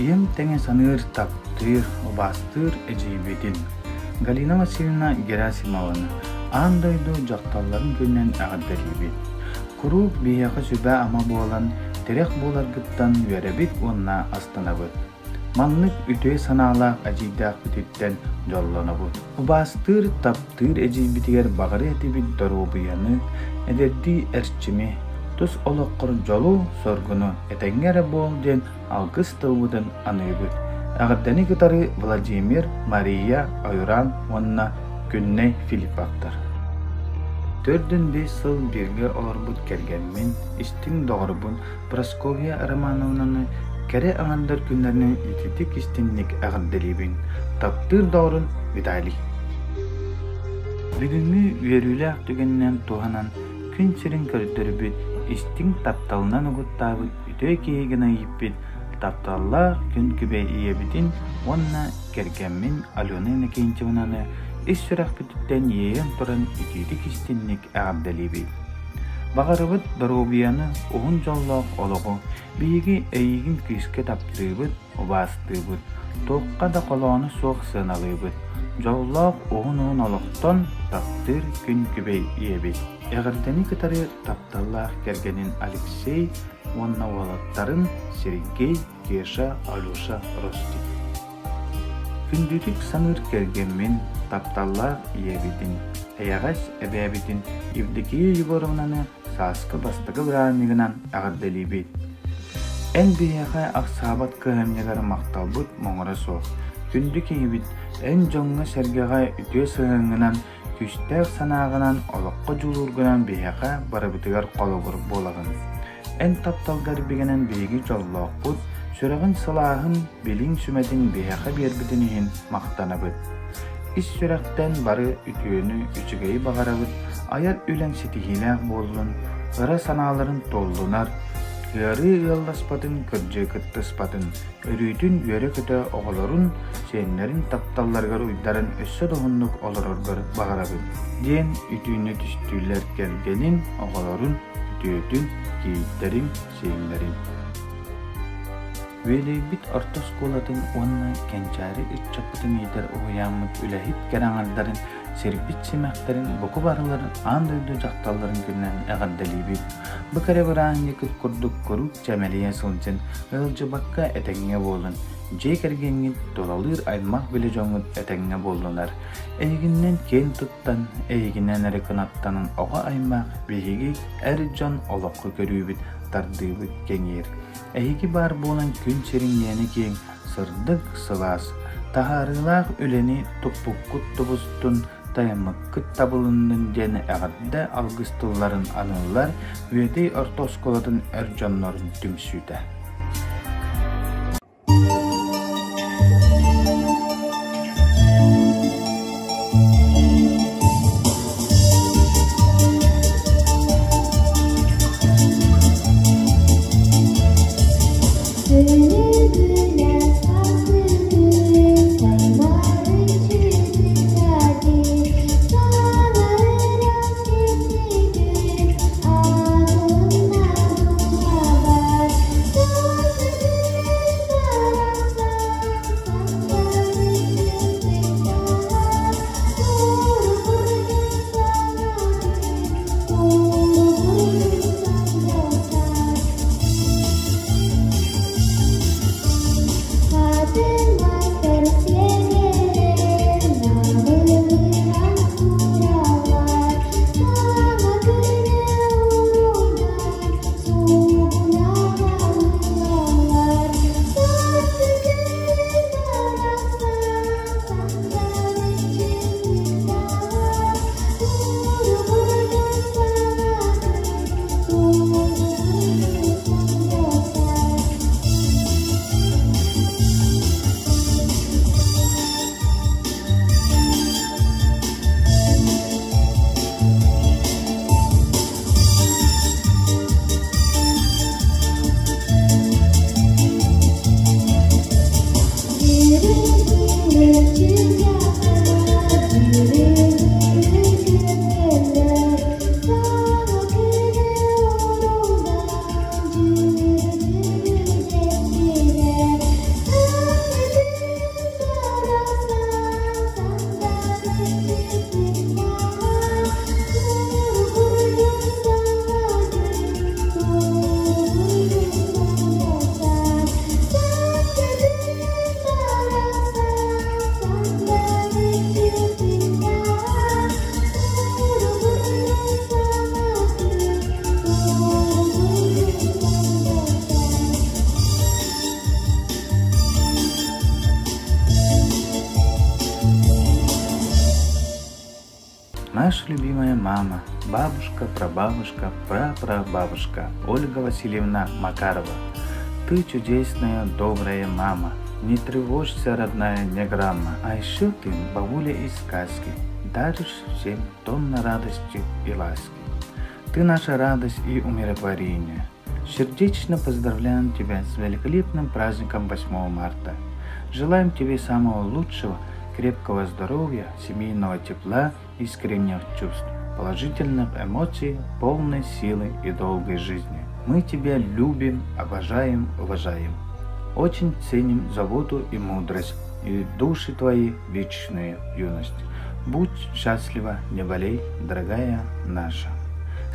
Ийэм тэҥэ саныыр, таптыыр, убаастыыр эдьиийбитин Галина Васильевна Герасимованы аан дойду дьахталларын күнүнэн эҕэрдэлиибит. Куруук биһиэхэ сүбэ-ама буолан, тирэх буоларгыттан үөрэбит уонна астынабыт. Маннык үтүө санаалаах эдьиийдээхпититтэн дьоллонобут. Убаастыыр, таптыыр эдьиийбитигэр баҕарыа этибит доруобуйаны, эдэрдии эрчими, тус олоххор дьолу-соргуну этэҥҥэ эрэ буол диэн алгыс тылбытын аныыбыт. Эҕэрдэни кытары Владимир, Мария, Айуран уонна Күннэй Филипповтар. 45 сыл бииргэ олорбут кэргэммин, истиҥ доҕорбун Прасковья Романовнаны кэрэ аҥардар күннэринэн ититик истиҥник эҕэрдэлиибин. Таптыыр доҕорун Виталий. Бүгүҥҥү үөрүүлээх түгэнинэн туһанан күн сирин көрдөрбүт, истиҥ тапталынан угуттаабыт үтүө киһи гына ииппит тапталлаах күн күбэй ийэбитин уонна кэргэммин Алена Иннокентьевнаны ис сүрэхпититтэн иэйэн туран итиитик-истиҥник эҕэрдэлиибит. Баҕарабыт доруобуйаны, уһун дьоллоох олоҕу, биһиги эйигин күүскэ таптыыбыт, убаастыыбыт, туохха да холооно суох сыаналыыбыт. Дьоллоох уһун-уһун олохтон таптыыр күн күбэй ийэбит. Эҕэрдэни кытары тапталлаах кэргэнин Алексей уонна уолаттарын Сергей, Кеша, Алеша, Ростик. Күндүтүк саныыр кэргэммин, тапталлаах ийэбитин, эйэҕэс эбээбитин Евдокия Егоровнаны сааскы бастакы бырааһынньыгынан эҕэрдэлиибит. Эн биһиэхэ ахсаабат кыһамньыгар махталбыт муҥура суох. Күндү киһибит, эн дьоҥҥо-сэргэҕэ үтүө сыһыаҥҥынан, күүстээх санааҕынан, олоххо дьулуургунан биһиэхэ барыбытыгар холобур буолаҕын. Эн тапталгар бигэнэн биһиги дьоллоохпут, сүрэҕин сылааһын, билиҥ сүмэтин биһиэхэ биэрбитин иһин махтанабыт. Ис сүрэхтэн бары үтүөнү, үчүгэйи баҕарабыт, айар үлэҥ ситиһиилээх буоллун, ыра санааларын туоллунар, ыарыы ыалласпатын, кырдьыы кыттыспатын, өрүүтүн үөрэ-көтө оҕолорун, сиэннэрин тапталларыгар уйдаран өссө да уһуннук олороргор баҕарабын, диэн үтүөнү түстүүллэр кэргэнин, оҕолорун, үтүөтүн, кийииттэрин, сиэннэрин. Үөдэйбит орто оскуолатын уонна кэнчээри ыччаппытын иитэр уһуйааммыт үлэһит кэрэ аҥардарын, сирбит симэхтэрин бука барыларын аан дойду дьахталларын күнүнэн эҕэрдэлиибит. Бу кэрэ бырааһынньыккыт курдук куруук чэмэлийэ сылдьын, ыалдьыбакка этэҥҥэ буолун, дьиэ кэргэҥҥит, тулалыыр аймах-билэ дьоҥҥут этэҥҥэ буоллунар. Эйигиннэн киэн туттан, эйигинэн эрэ кынаттанан оҕо аймах биһиги эр дьон олоххо көрүүбүт, тардыыбыт кэҥиир. Эһиги баар буолан күн сирин иэнэ киэҥ, сырдык, сылаас, таһаарыылаах үлэни туппуккут тубустун, тайаммыккыт табылыннын диэн эҕэрдэ алгыс тылларын аныыллар Үөдэй орто оскуолатын эр дьоннорун түмсүүтэ. любимая мама, бабушка, прабабушка, прапрабабушка Ольга Васильевна Макарова. Ты чудесная, добрая мама, не тревожься, родная, ни грамма. А еще ты бабуля из сказки, даришь всем тонна радости и ласки. Ты наша радость и умиротворение. Сердечно поздравляем тебя с великолепным праздником 8 марта. Желаем тебе самого лучшего, крепкого здоровья, семейного тепла, искренних чувств, положительных эмоций, полной силы и долгой жизни. Мы тебя любим, обожаем, уважаем. Очень ценим заботу и мудрость, и души твои вечную юность. Будь счастлива, не болей, дорогая наша.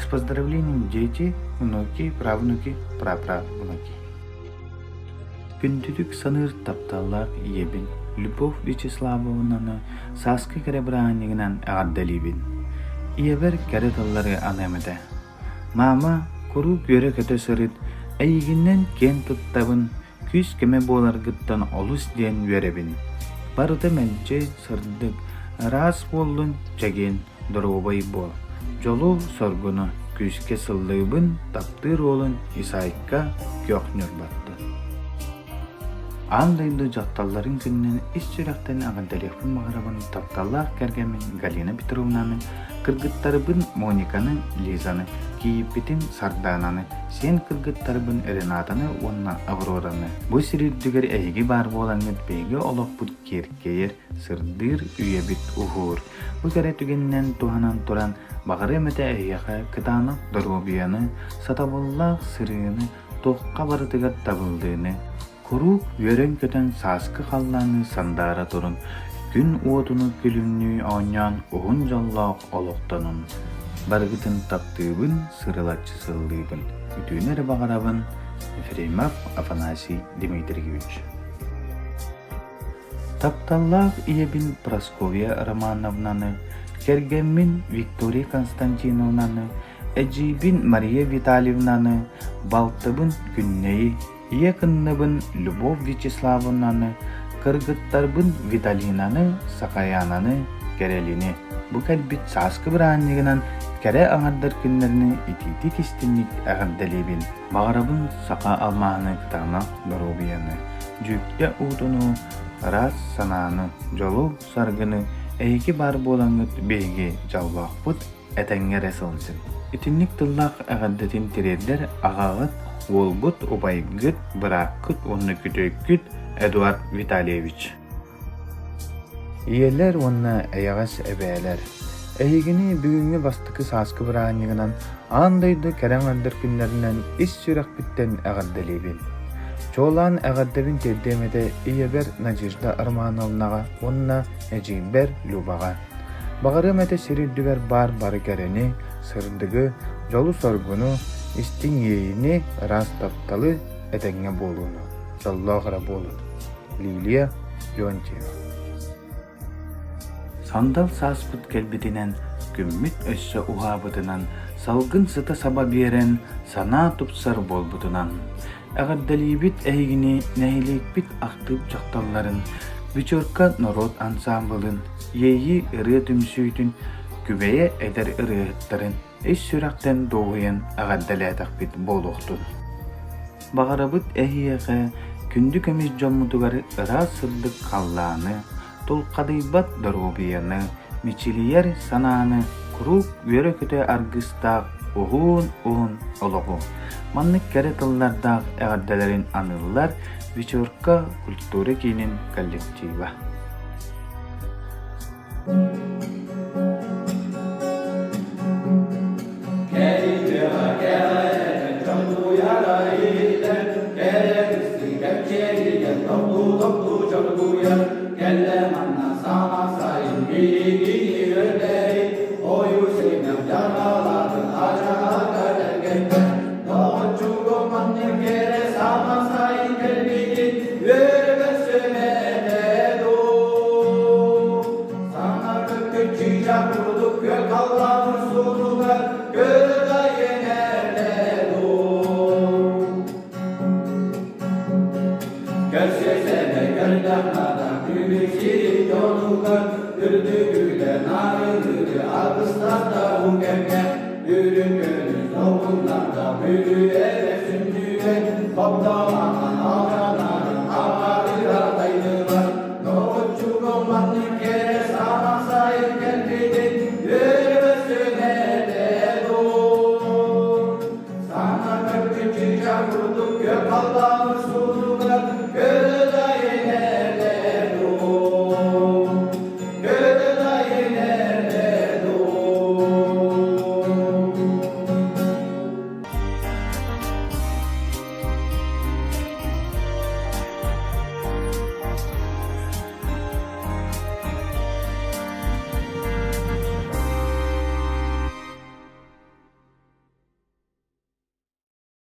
С поздравлением дети, внуки, правнуки, праправнуки. Күндүтүк саныыр тапталлаах ийэбин Любовь Вячеславовнаны сааскы кэрэ бырааһынньыгынан эҕэрдэлиибин. Ийэбэр кэрэ тыллары аныам этэ. Маама, куруук үөрэ-көтө сырыт, эйигиннэн киэн туттабын, күүс-көмө буоларгыттан олус диэн үөрэбин. Барыта мэлдьи сырдык, ыраас буоллун, чэгиэн, доруобай буол. Дьолу-соргуну күүскэ сыллыыбын, таптыыр уолун Исайка күөх Ньурбаттан. Аан дойду дьахталларын күнүнэн ис сүрэхтэн эҕэрдэлиэхпин баҕарабын тапталлаах кэргэммин Галина Петровнаны, кыргыттарбын Мониканы, Лизаны, кийииппитин Сардаананы, сиэн кыргыттарбын Ренатаны уонна Аврораны. Бу сир үрдүгэр эһиги баар буолаҥҥыт биһиги олохпут киэркэйэр, сырдыыр, үйэбит уһуур. Бу кэрэ түгэнинэн туһанан туран, баҕарыам этэ эһиэхэ кытаанах доруобуйаны, сатабыллаах сырыыны, туохха барытыгар табыллыыны, куруук үөрэн-көтөн сааскы халлааны сандаара турун, күн уотуну күлүмнүү оонньоон уһун дьоллоох олохтонун. Барыгытын таптыыбын, сырылаччы сыллыыбын, үтүөнү эрэ баҕарабын, Ефремов Афанасий Дмитриевич. Тапталлаах ийэбин Прасковья Романовнаны, кэргэммин Виктория Константиновнаны, эдьиийбин Мария Витальевнаны, балтыбын Күннэйи, ийэ кынныбын Любовь Вячеславовнаны, кыргыттарбын Виталинаны, Сахаянаны, Кэрэлини бу кэлбит сааскы бырааһынньыгынан кэрэ аҥардар күннэрин итиитик-истиҥник эҕэрдэлиибин. Баҕарабын саха алмааһыны кытаанах доруобуйаны, дьүүктэ уутуну, ыраас санааны, дьолу-саргыны эһиги баар буолаҥҥыт биһиги дьоллоохпут, этэҥҥэ эрэ сылдьыҥ. Итинник тыллаах эҕэрдэтин тириэрдэр аҕаҕыт, уолгут, убайгыт, бырааккыт уонна күтүөккүт Эдуард Витальевич. Ийэлэр уонна эйэҕэс эбээлэр, эһигини бүгүҥҥү бастакы сааскы бырааһынньыгынан аан дойду кэрэ аҥардар күннэринэн ис сүрэхпиттэн эҕэрдэлиибин. Чуолаан эҕэрдэбин тиэрдиэм этэ ийэбэр Надежда Романовнаҕа уонна эдьиийбэр Любаҕа. Баҕарыам этэ сир үрдүгэр баар бары кэрэни, сырдыгы, дьолу-соргуну, истиҥ иэйиини, ыраас тапталы, этэҥҥэ буолууну. Дьоллоох эрэ буолун. Лилия Леонтьева. Сандал сааспыт кэлбитинэн, күммүт өссө уһаабытынан, салгын сыта саба биэрэн, санаа тупсар буолбутунан. Эҕэрдэлиибит эһигини нэһилиэкпит ахтыып дьахталларын, Вечерка норуот ансаамбылын, Иэйии ырыа түмсүүтүн, Күбэйэ эдэр ырыаһыттарын ис сүрэхтэн дуоһуйан эҕэрдэлээтэхпит буолуохтун. Баҕарабыт эһиэхэ күндү көмүс дьоммутугар ыраас сырдык халлааны, тулхадыйбат доруобуйаны, мичилийэр санааны, куруук үөрэ-көтө аргыстаах уһун-уһун олоҕу. Маннык кэрэ тыллардаах эҕэрдэлэрин аныыллар Вечерка культура киинин коллектива. Саҥа Одуннарга Бүлүү эбэ сүнньүгэр Богдоомахан алдьанарын Алҕарыгар дайдылар. Ноҕоччуга маннык кэрэ саҥа сайын кэлбитин үөрэ көрсөн этэ дуу. Саҥа көппүт чыычаах курдук күөх халлааны.